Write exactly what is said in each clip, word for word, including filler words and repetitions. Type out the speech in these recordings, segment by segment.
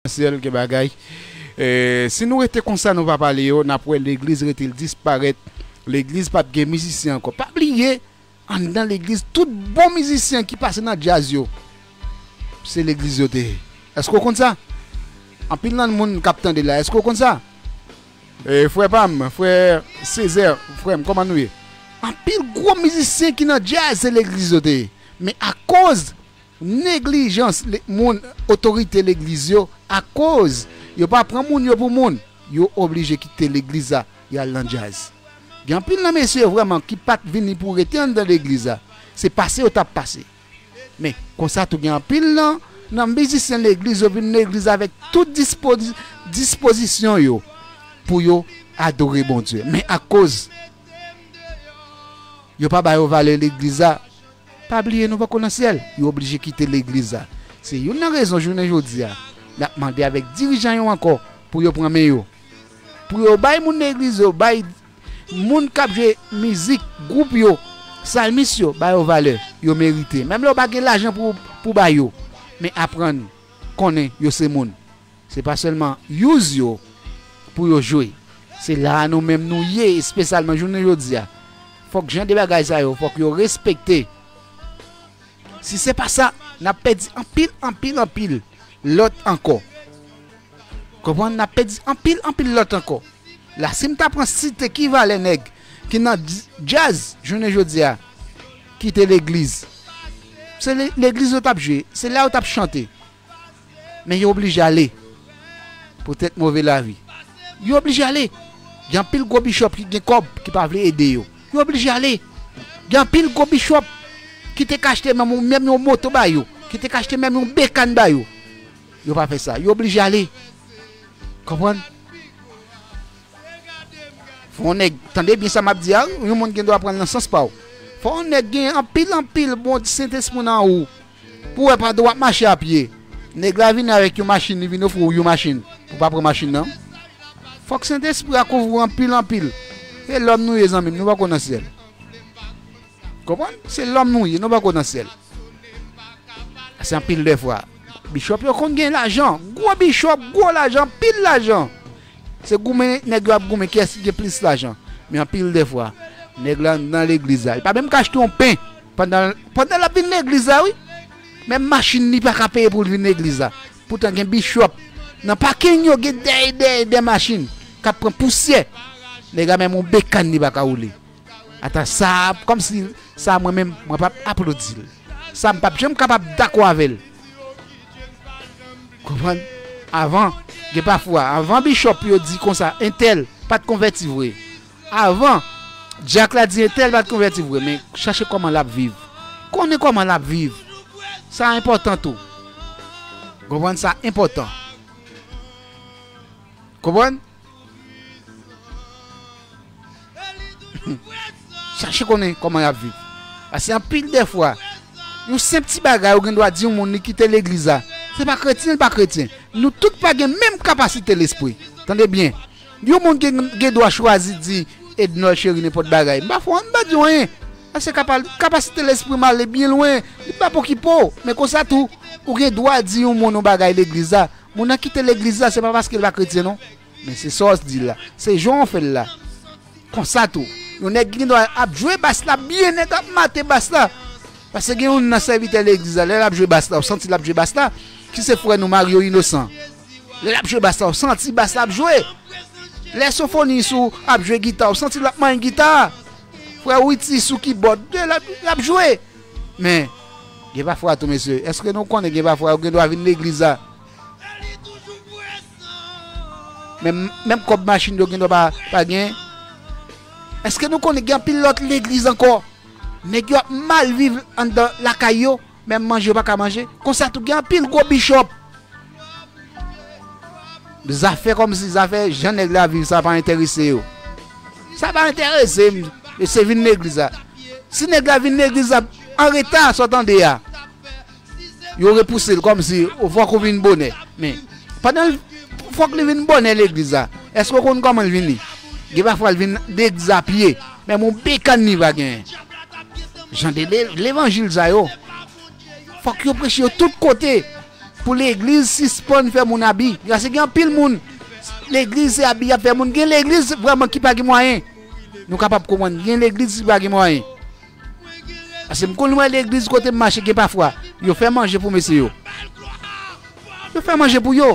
Konfidansyèl, gen bagay. E, si nou rete konsa, nou pa pale yo, n ap wè legliz rete l disparèt. Legliz p ap gen mizisyen ankò. Pa bliye, anndan legliz, tout bon mizisyen ki pase nan djaz yo, se legliz yo te ye. Èske w konn sa? Anpil nan moun k ap tande la, èske w konn sa? E, frè pa m, frè Césaire, frè m, kòman nou ye? Anpil gwo mizisyen ki nan djaz, se legliz yo te ye. Men akoz neglijans le- moun, otorite legliz yo, akoz yo pa pran moun yo pou moun, yo oblije kite legliz la, y al nan djaz. Gen anpil nan mesye vrèman ki pa t vini pou rete anndan legliz la. Se pase yo t ap pase. Men, konsa tou gen anpil nan, nan mizisyen legliz yo vin legliz avèk tout dispozi- dispozisyon yo pou yo adore Bondye. Men akoz yo pa ba yo valè legliz la, pa bliye nou poko nan syèl. Yo oblije kite legliz la. Se youn nan rezon jounen jodi a, n ap mande avèk dirijan yo ankò pou yo pran men yo. Pou yo bay moun legliz yo, bay moun k ap jwe mizik, gwoup yo, salmis yo, ba yo valè yo merite. Menm lè w pa gen lajan pou, pou ba yo, men aprann konnen yo se moun. Se pa sèlman use yo pou yo jwe. Se la a nou menm nou ye, espesyalman jounen jodi a. Fòk jan de bagay sa yo, fòk yo respekte. Si se pa sa, n ap pèdi anpil, anpil, anpil lòt ankò. Konprann? N ap pèdi anpil, anpil lòt ankò. La, si m ta pran site ki valè nèg ki nan dj- djaz jounen jodi a, kite legliz. Se le- legliz yo t ap jwe, se la yo t ap chante. Men yo oblije ale. Poutèt move lavi. Yo oblije ale. Gen anpil gwo bishop ki gen kòb ki pa vle ede yo. Yo oblije ale. Gen anpil gwo bishop ki te ka achte menm, menm yon moto ba yo, ki te ka achte menm yon bekàn ba yo. Yo pa fè sa. Yo oblije ale. Konprann? Fò yon nèg, tande byen sa m ap di a, wi, yon moun gen dwa pran l nan sans pa w. Fò yon nèg gen anpil, anpil bon Sentespri nan ou. Pou w wè pandan w ap mache a pye, nèg la vini avèk yon machin, li vin ofri w yon machin. Ou pa pran machin nan. Fòk Sentespri a kouvri w anpil, anpil. Se lòm nou ye, zanmi m, nou poko nan syèl. Konprann? Se lòm nou ye, nou poko nan syèl. Se anpil de fwa. Bishop yo konn gen lajan. Gwo bishop, gwo lajan, anpil lajan. Se goumen, nèg yo ap goumen kiyès ki gen plis lajan. Men anpil de fwa, nèg la nan legliz la, li pa menm ka achte yon pen. Pandan, pandan l ap vin legliz la, wi. Menm machin li pa ka peye pou l vin legliz la. Poutan gen bishop nan pakin yo, gen dèyè, dèyè, dèyè machin k ap pran pousyè. Nèg la menm yon bekàn li pa ka woule. Ata sa, kòmsi sa mwen menm, mwen p ap aplodi l. Sa m p ap janm kapab dakò avè l. Konprann? Avan, gen pafwa, avan bishop yo di konsa, entèl pa t konvèti vre. Avan, dyak la di entèl pa t konvèti vre, men chache kòman l ap viv. Konnen kòman l ap viv. Sa enpòtan tou. Konprann? Sa enpòtan. Konprann? Chache konnen kòman y ap viv. Paske anpil de fwa, yon senp ti bagay ou gen dwa di yon moun li kite legliz la. Se pa kretyen, li pa kretyen. Nou tout pa gen menm kapasite lespri. Tande byen. Yon moun gen, gen dwa chwazi di Ednor Cheri nenpòt bagay. M pa fè, m pa di w anyen. Paske kapa- kapasite lespri m ale byen lwen. Li pa pokipe w. Men konsa tou, ou gen dwa di yon moun yon bagay legliz la. Moun nan kite legliz la, se pa paske l pa kretyen non. Men se sa w di la. Se jan w fè l la. Konsa tou, yon nèg gen dwa ap jwe bas la byen nèt, ap mate bas la. Paske gen youn nan sèvitè legliz la, lè l ap jwe bas la, ou santi l ap jwe bas la, ki se frè nou Mario Inosan. Lè l ap jwe bas la, ou santi bas la ap jwe. Lè Sofonis ou ap jwe gita, ou santi l ap manyen gita. Frè Witi sou kibòd, lè l ap, l ap jwe. Men, gen pafwa tou, mesye, èske nou konnen gen pafwa yo gen dwa vin legliz la? Men, menm kòb machin yo gen dwa pa, pa gen. Èske nou konnen gen anpil lòt legliz ankò? Nèg yo ap mal viv anndan lakay yo, menm manje yo pa ka manje. Konsa tou, gen anpil gwo bishop. Zafè kòmsi, zafè jan nèg la viv, sa pa enterese yo. Sa pa enterese m, se vin legliz la. Si nèg la vin legliz la an reta, sa w tande a, yo repouse l kòmsi fòk ou vin bonè. Men, pandan l, fòk li vin bonè legliz la, èske w konn kòman l vini? Gen pafwa l vin legliz la pye, menm yon bekàn li pa genyen. Jan de le- levanjil sa yo, fòk yo preche yo tout kote. pou legliz sispann fè moun abi. Paske gen anpil moun, legliz se abi y ap fè moun. Gen legliz vrèman ki pa gen mwayen. Nou kapab konprann, gen legliz ki pa gen mwayen. Paske m konn wè legliz kote m mache gen pafwa, yo fè manje pou mesye yo. Yo fè manje pou yo.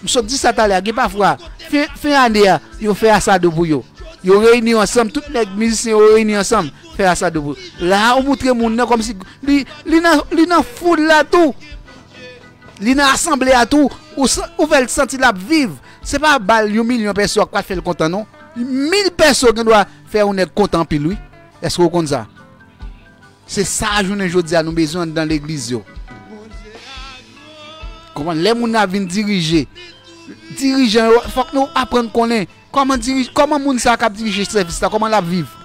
M sot di sa talè a, gen pafwa, fen, fen ane a, yo fè asado pou yo. Yo reyini yo ansanm, tout nèg mizisyen yo reyini ansanm, fè asado pou yo. La a, ou moutre moun nan kòmsi li, li nan, li nan foul la tou. Li nan asanble a tou, ou, sa- ou fè l santi l ap viv. Se pa ba l yon milyon pèso ak pa fè l kontan, non. Mil pèso gen dwa fè yon nèg kontan anpil, wi. Èske w konn sa? Se sa jounen jodi a nou bezwen anndan legliz yo. Konprann? Lè moun nan ap vin dirije, dirijan yo, fòk nou aprann konnen kòman dirij, kòman moun sa k ap dirije sèvis la, kòman l ap viv.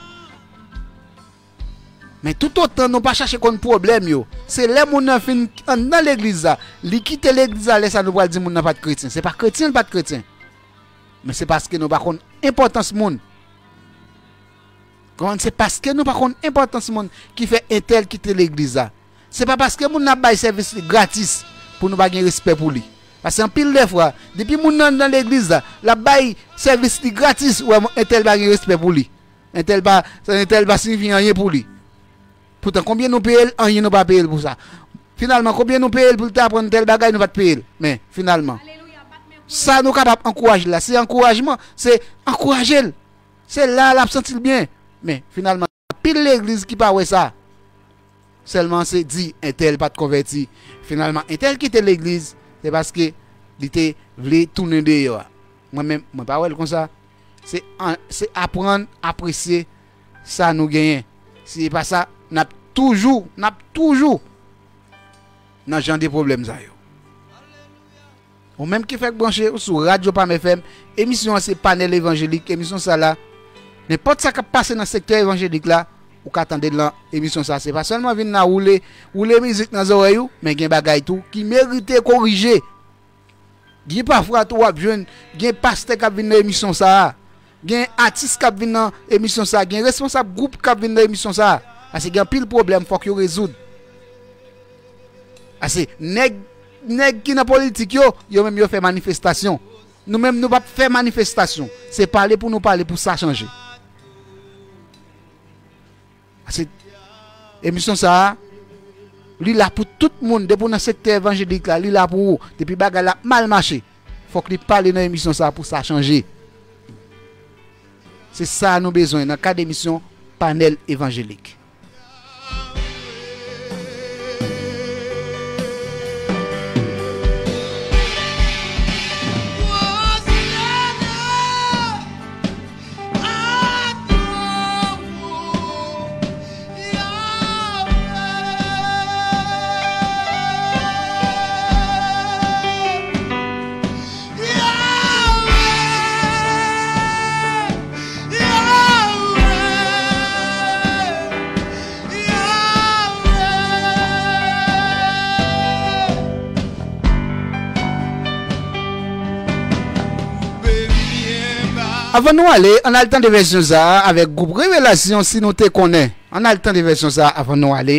Men toutotan nou pa chache konn pwoblèm yo, se lè moun nan fin anndan legliz la, li kite legliz la, lè sa nou pral di moun nan pa t kretyen. Se pa kretyen l pa t kretyen. Men se paske nou pa konn enpòtans moun. Konprann? Se paske nou pa konn enpòtans moun ki fè entèl kite legliz la. Se pa paske moun nan ap bay sèvis li gratis pou nou pa gen respè pou li. Paske anpil de fwa, depi moun nan anndan legliz la, l ap bay sèvis li gratis, ou wè entèl pa gen respè pou li. Entèl pa, entèl pa siyifi anyen pou li. Poutan, konbyen nou peye l? Anyen nou pa peye l pou sa. Finalman, konbyen nou peye l pou l te aprann tèl bagay? Nou pa t peye l. Men, finalman, sa nou kapab ankouraje l la, se ankourajman, se ankouraje l. Se la l ap santi l byen. Men, finalman, anpil legliz ki pa wè sa. Sèlman se di entèl pa t konvèti. Finalman, entèl kite legliz, se paske li te vle tounen deyò a. Mwen menm, mwen pa wè l konsa. Se an- se aprann apresye sa nou genyen. Si se pa sa, n ap toujou, n ap toujou nan jan de pwoblèm sa yo. Ou menm ki fèk branche ou sou Radyo Pam F M, emisyon an se Panèl Evanjelik. Emisyon sa la, nenpòt sa k ap pase nan sektè evanjelik la, ou ka tande l nan emisyon sa. Se pa sèlman vin la woule, woule mizik nan zòrèy ou, men gen bagay tou ki merite korije. Gen pafwa tou w ap jwenn, gen pastè k ap vin nan emisyon sa a, gen atis k ap vin nan emisyon sa a, gen responsab gwoup k ap vin nan emisyon sa a. Paske gen anpil pwoblèm fòk yo rezoud. Paske nèg, nèg ki nan politik yo, yo menm yo fè manifestasyon. Nou menm nou p ap fè manifestasyon. Se pale pou nou pale pou sa chanje. Paske emisyon sa a, li la pou tout moun, depi w nan sektè evanjelik la, li la pou ou. Depi bagay la ap mal mache, fòk li pale nan emisyon sa a pou sa chanje. Se sa nou bezwen nan kad emisyon Panèl Evanjelik. Avan nou ale, ann al tande vèsyon sa a avèk gwoup Revelasyon, Si nou te konnen. Ann al tande vèsyon sa a avan nou ale.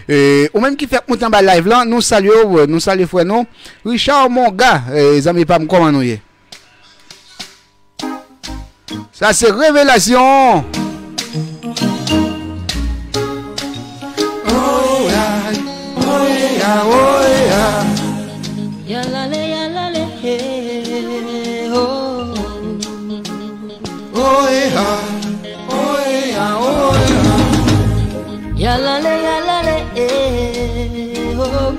E, ou menm ki fèk moute anba live lan, nou salye w, nou salye frè nou Richard Monga, e, zanmi pa m, kòman nou ye? Sa se Revelasyon. Yalale, yalale, eh, oh. Yalale, yalale, eh, oh.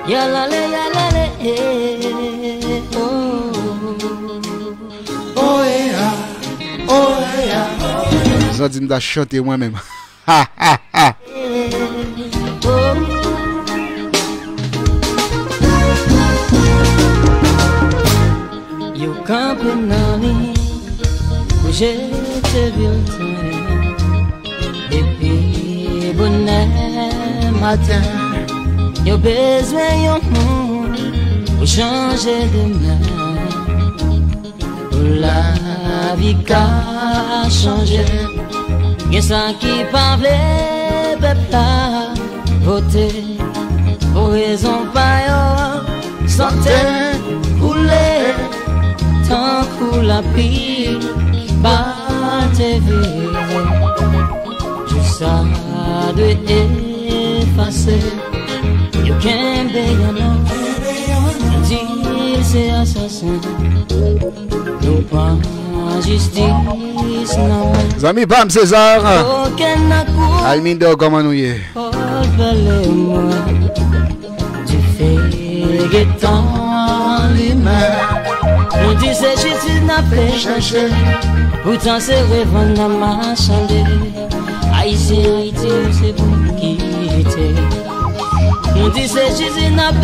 Yalale, yalale, eh, oh. Zan di m ta chante mwen menm. Yo kanpe nan li pou jete bilten. Depi bonè maten, yo bezwen yon moun pou chanje demen. Pou lavi ka chanje. Gen sa ki pa vle pèp la vote. Pou rezon pa yo, san te koule tankou lapli ki pa te vire. Jou sa dwe efase. Yo kenbe yon nonm, di l se asasen. Nou pran jistis nan men. Zanmi pa m César. Kokenn nan kou. Almindo, kòman nou ye? Kòl pale mwen. Dife gentan limen. Nou di se jistis n ap chèche. Poutan se revann n ap machande. Ayisyen Ayiti, se pou nou kite. Nou di se jistis n ap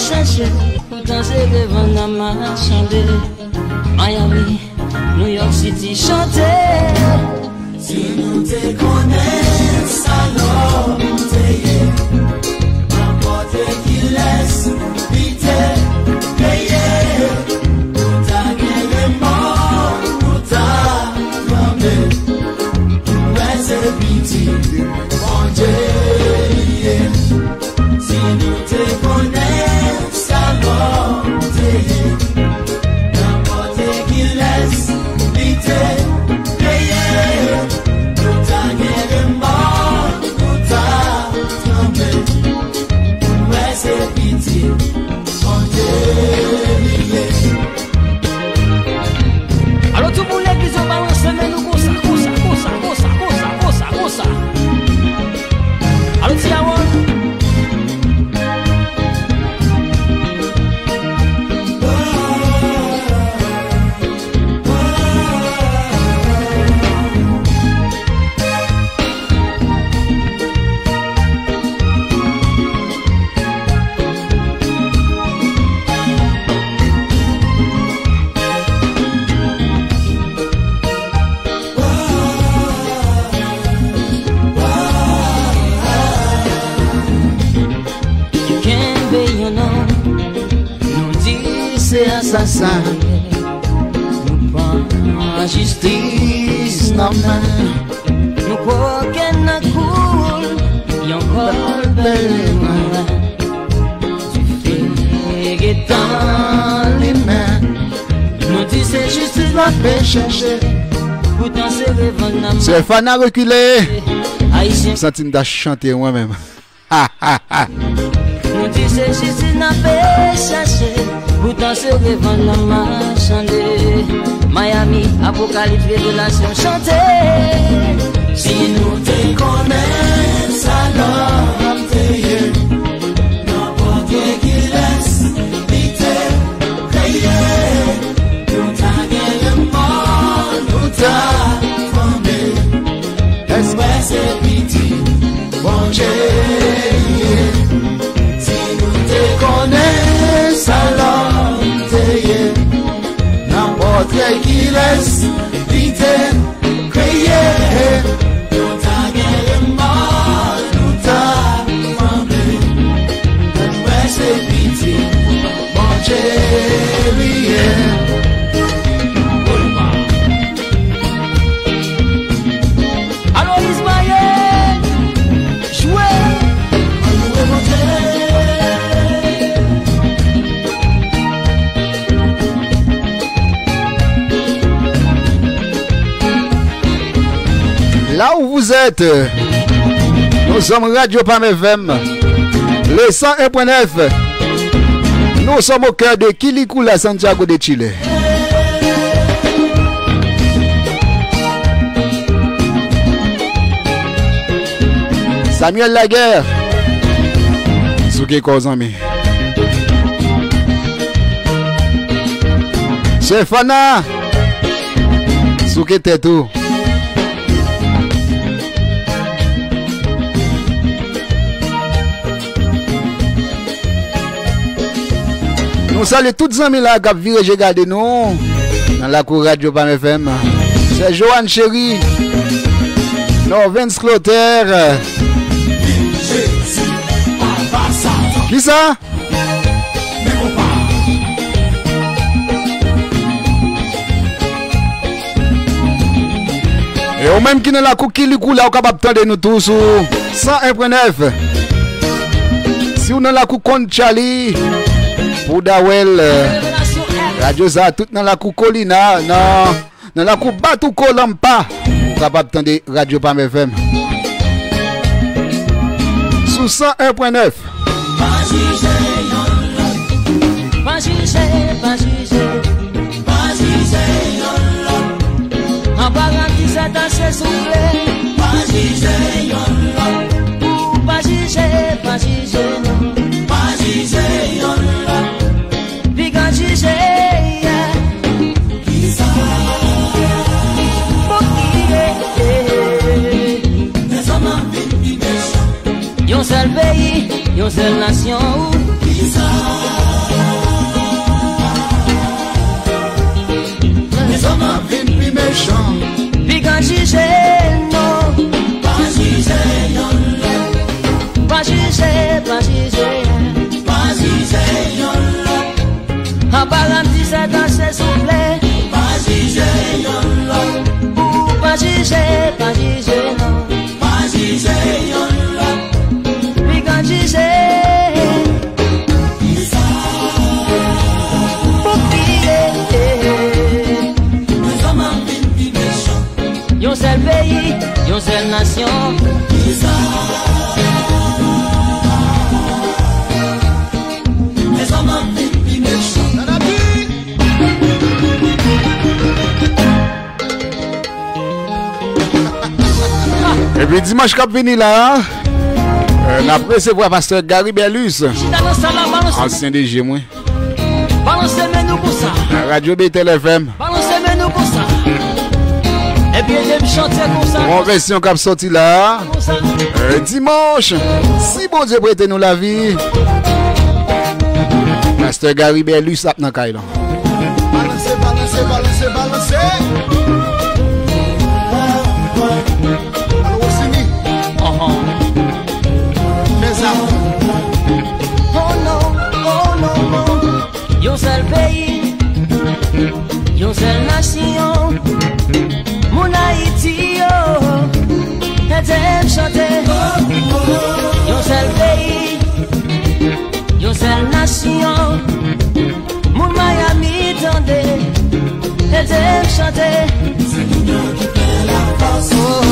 chèche. Poutan se revann n ap machande. Miami, New York City, chante. Si nou te konnen sa lòm te ye, nenpòt kilès li te peye, nou ta gen remò, nou ta tranble. Wè se pitit Bondye li ye. Si nou te konnen sa lòm te ye, nenpòt kilès li te peye, nou ta gen remò, nou ta tranble. Wè se pitit Bondye li ye. Alò, tout moun legliz yo balanse men nou konsa, konsa, konsa. Alò, ti Harold. Yo kenbe yon nonm, nou di se asasen. Nou pran jistis nan men. Nou kokenn nan kou l, yon kòl pèleren. Dife gentan limen. Nou di se jistis n ap chèche. Poutan se revann n ap... Sè Fana rekile. Ayisyen. M santi m ta chante mwen menm. Nou di se jistis n ap chèche. Poutan se revann n ap machande. Miami, Apokalips, Revelasyon, chante. Si nou te konnen sa lòm te ye, nenpòt kilès li te peye, nou ta gen remò, nou ta tranble. Èske se pitit Bondye li ye? Si nou te konnen sa lòm te ye, nenpòt kilès li te kreye, nou ta gen remò, nou ta tranble. Èske se pitit Bondye li ye? Alo, Ismaël, jwe. Là où vous êtes, nous sommes Radio Pam F M, le cent un point neuf. Nous sommes au cœur de Quilicura, Santiago de Chile. Samuel Laguerre, souke kò w, zanmi. Sè Fana, souke tèt ou. Nou salye tout zanmi la k ap vire je gade nou nan lakou Radyo Pam F M. Sè Joanne Chéry, Norvens Clotaire. Kisa? E ou menm ki nan lakou Kilikou la, ou kapab tande nou tou sou san en pwen nèf. Si w nan lakou Konn Tchali, Poudawèl, radyo sa tout nan lakou Kolina, nan, nan lakou Batouko Lanmpa, ou kapab tande Radyo Pam F M. Sou san en pwen nèf. Pa jije yon lòt. Pa jije, pa jije. Pa jije yon lòt. Anba rad disèt an se soufle. Pa jije yon lòt. Ou pa jije, pa jije non. Pa jije yon lòt. Piga jije, yeah. Kisa? Pou ki, yeah, yeah. Dezòm ap vin pi mechan. Yon sèl peyi, yon sèl nasyon. Kisa? Dezòm ap vin pi mechan. Piga jije non. Pa jije yon lòt. Pa jije, pa jije. Pa jije yon lòt. Anba rad disèt an se soufle. Pa jije yon lòt. Ou pa jije, pa jije non. Pa jije yon lòt. Piga jije. Pou ki, yeah, yeah. Dezòm ap vin pi mechan. Yon sèl peyi, yon sèl nasyon. Kisa? Dezòm ap vin pi mechan. Epi dimanch k ap vini la, euh, n ap resevwa pastè Gary Berlus, ansyen D J mwen. Balanse men nou konsa. Radyo Betel F M. Balanse men nou konsa. Epi ede m chante konsa. Yon vèsyon k ap sòti la. Konsa. Euh, dimanch, si Bondye prete nou lavi, pastè Gary Berlus ap nan kay la. Balanse, balanse, balanse, balanse. Alo, Rosini. Anhan. Fè sa. Oh non, oh non, non. Yon sèl peyi, yon sèl nasyon. Moun Ayiti yo, ede m chante. Yon sèl peyi, yon sèl nasyon. Moun Miami, tande, ede m chante. Se linyon ki fè lafòs. Oh.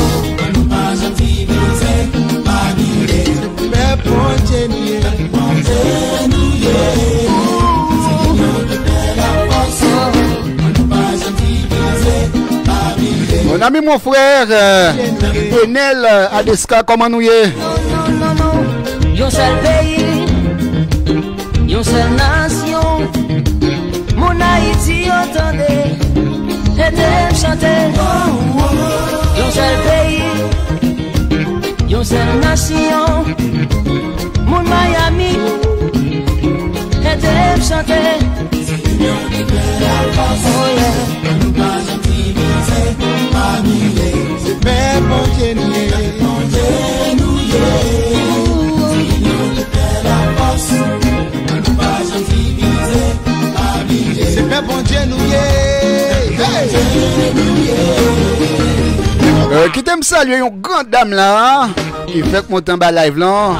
Ann nou pa janm divize, pa bliye. Se pèp Bondye nou ye. Pèp Bondye nou ye. Se linyon ki fè lafòs. Ann nou pa janm divize, pa bliye. Mon ami, mon frère, euh, Enel, euh, Adeska, kòman nou ye? Non, non, non, non. Yon sèl peyi. Yon sèl nasyon, moun Ayiti yo tande, ede m chante. Yon sèl peyi, yon sèl nasyon, moun Miami, ede m chante. Oh yeah. Se pèp Bondye nou ye. Pèp Bondye nou ye. Se linyon ki fè lafòs. Ann nou pa janm divize, pa bliye. Se pèp Bondye nou ye. Hey! Pèp Bondye nou ye. Euh, kite m salye yon gran dam la, ki fèk monte anba live lan.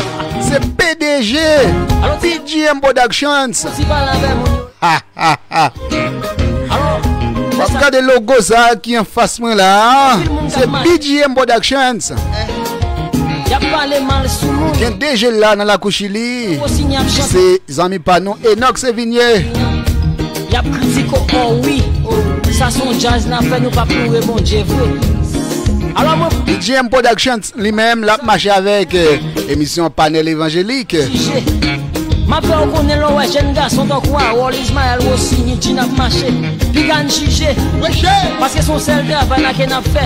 Se P D G, P G M Productions. Ti pale avè moun yo. Ha, ha, ha. Alò, w ap gade logo sa a ki anfas mwen la a. Se B G M Productions. Y ap pale mal sou moun. Gen D J la nan lakou Chili. Ki se zanmi pa nou, Enoch Sévigné. Y ap kritike w, oh wi. Sa se yon djaz n ap fè, nou p ap loure Bondye vre. Alò, mwen B G M Productions li menm, l ap mache avèk, eh, emisyon Panèl Evanjelik. Jije. M ap fè w konnen lè w wè jèn gason tankou Harold, Ismaël, Rosiny, Gina ap mache. Piga n jije. Paske se yon sèl travay la ke n ap fè.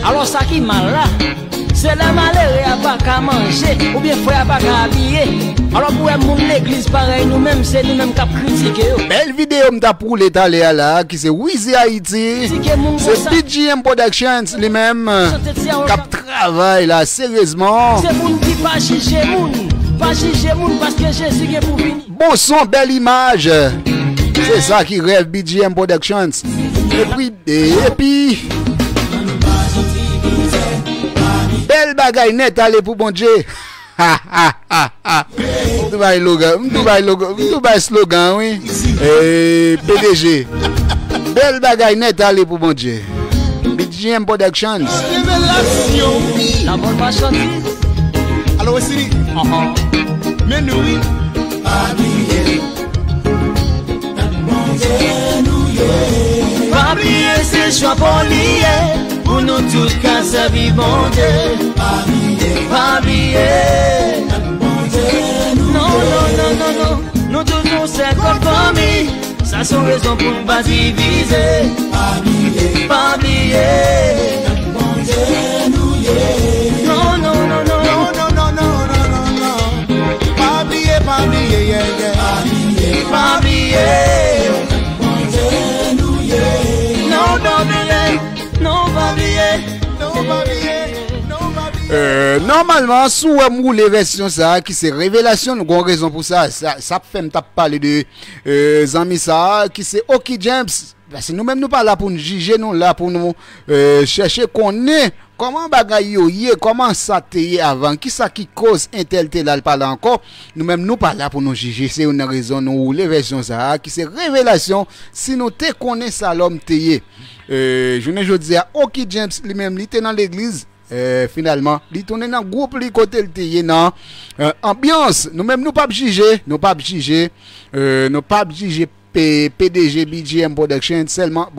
Alò sa ki mal la, se lè malere a pa ka manje, oubyen frè a pa ka abiye. Alò pou wè moun legliz parèy nou menm, se nou menm k ap kritike yo. Bèl videyo m t ap woule talè a la, ki se Wizi Ayiti. Kritike moun konsa. Se B G M Productions li menm k ap travay la seryezman. Se moun ki pa jije moun, pa jije moun paske Jezi gen pou vini. Bon son, bèl imaj. Se sa ki rèv B G M Productions. Epi, epi. Bagay nèt ale pou Bondye. M tou bay slogan, m tou bay slogan, m tou bay slogan, wi. Eh, P D G. Bèl bagay nèt ale pou Bondye. B G M Productions. Revelasyon. La bòl pa sòti. Alo, Wesili. Men nou, wi. Pa bliye, se chwa pa w li ye, pou nou tout ka sèvi Bondye. Pa bliye, pa bliye. Non, non, non, non, non. Nou tout nou se kòk fanmi. Sa se yon rezon pou n pa divize. Pa bliye, pa bliye. Non, non, non, non. Non, non, non, non, non, non, non. Pa bliye, pa bliye, yeah, yeah. Pa bliye. Non, pa bliye. Non, pa bliye. Non, pa bliye. Non, pa bliye. Euh, nòmalman, si w wè m woule vèsyon sa a, ki se Revelasyon, nou gon rezon pou sa. Sa, sa ap fè m t ap pale de, euh, zanmi sa a, ki se Oky James. Paske nou menm, nou pa la pou n jije, nou la pou nou, euh, chèche konnen kòman bagay yo ye, kòman sa te ye avan, kisa ki koz entèl te la, l pa la ankò. Nou menm, nou pa la pou nou jije. Se youn nan rezon nou woule vèsyon sa a, ki se Revelasyon, si nou te konnen sa lòm te ye. Euh, jounen jodi a, Oky James, li menm, li te nan legliz. Euh, finalman, li tounen nan gwoup li kote l te ye nan, euh, Anbyans. Nou menm, nou p ap jije, nou p ap jije, euh, nou p ap jije P-, P D G B G M Production sèlman.